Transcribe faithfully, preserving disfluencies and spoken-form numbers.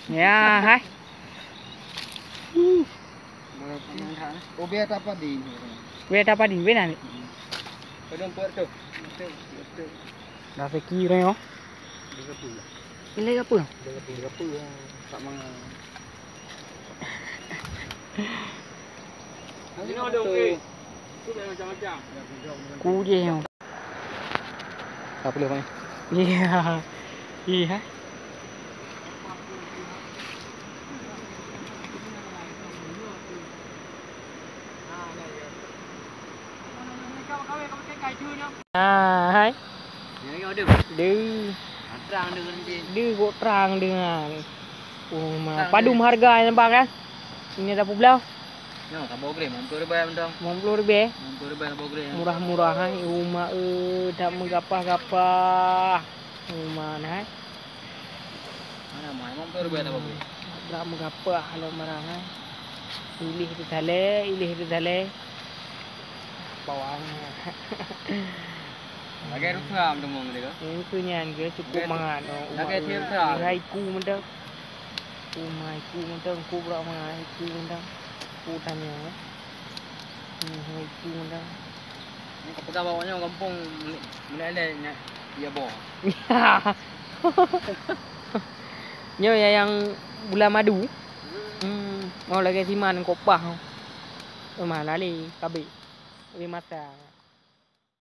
Ya, hai. Ubé tapa di. Ubé tapa di, ubé nani. Padum per tu. Dah sekira yo. Dia apa? Dia apa? Dia apa? Dia apa? Tak mangan. Ini ada, eh. Tu dah macam-macam. Ku je yo. Apa boleh, Bang? Iya. Iya. Ah, hai. Deuh. Deuh kok trang dengan. Oh, ma. Padum harga yang bang, kan? Ini ada pula. Nyoe ka boh greh, lima puluh ribu mantong. Lima puluh ribu? Lima puluh ribu ka boh greh. Murah-murah, hai. Uma, eh, dak meugapah-gapah. Uma nah, hai. Mana mai lima puluh ribu ka boh greh? Dak meugapah lom barang, hai. Ilih di tale, ilih di tale. Bawang. Lagèe rusa meuteumong tadi ka. Itu nyan ke cukup mangat. Lagèe rusa. Hai ku mantong. Uma iku mantong, ku brak ma iku mantong. Ku tanya. Hmm, iku mantong. Ni ka peugah bak awak nyoe gampông meulai-lei nyak, ya boh. Nyoe ya yang bulan madu. Hmm, mau lagèe siman kopah. Mana ni, kabeh. Lebih mata.